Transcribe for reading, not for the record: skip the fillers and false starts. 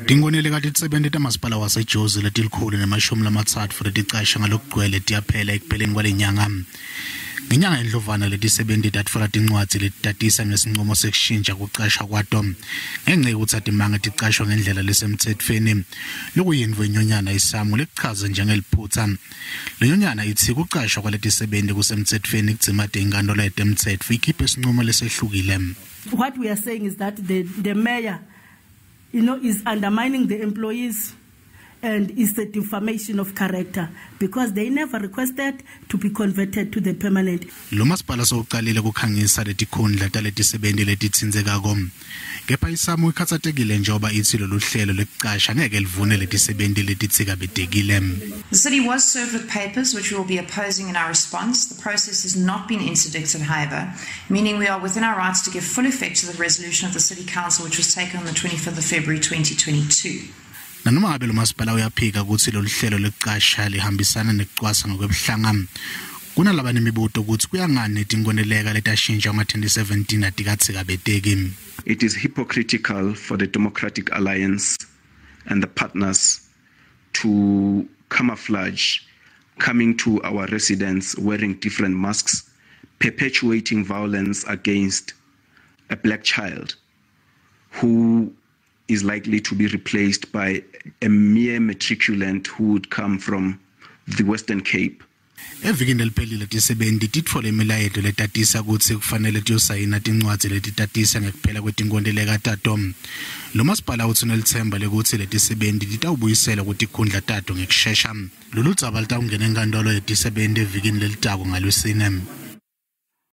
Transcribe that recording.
Tinkontileka tisebenti tamasipala waseJozi leti-130 leticashe ngalokugcwele tiyaphela ekupheleni kwalenyanga. Ngenyanga yeNdlovana letisebenti tatfola tincwadzi letitatisa ngesincumo sekushintsha kucashwa kwato ngenca yekutsi atimange ticashwa ngendlela lesemtsetfweni, lokuyintfo inyonyana iSAMWU lekuchaze njengeliphutsa. Lenyonyana itsi kucashwa kwaletisebenti kusemtsetfweni kudzimate inkantolo yetemtsetfo ikhiphe sincumo lesehlukile. What we are saying is that the mayor is undermining the employees and is the defamation of character because they never requested to be converted to the permanent. Lo masipala sowucalile kukhangisa letikhundla taletisebenti letitsintsekako. Kepha iSAMWU ikhatsatekile njengoba itsi lolu hlelo lekucasha ngeke livune letisebenti letitsikabedekile. The city was served with papers which we will be opposing in our response. The process has not been interdicted, however, meaning we are within our rights to give full effect to the resolution of the City Council which was taken on the 25th of February 2022. Nanoma ngabe lo masipala uyaphika kutsi lolu hlelo lekucasha lihambisana nekucwasa ngokwebuhlanga, kunalaba nemibuto kutsi kuyangani tinkontileka letashintsha nga-2017 atikatsikabeteki. It is hypocritical for the Democratic Alliance and the partners to camouflage coming to our residents wearing different masks, perpetuating violence against a black child who is likely to be replaced by a mere matriculant who would come from the Western Cape. Evikini leliphelile tisebenti titfole imilayeto letatisa kutsi kufanele tiyosayina tincwadzi letitatisa ngekuphela kwetinkontileka tato. Lo masipala utsi unelitsemba lekutsi letisebenti titawubuyiselwa kutikhundla tato ngekushesha. Lolu dzaba litawungena enkantolo yetisebenti evikini lelitako ngaLwesine.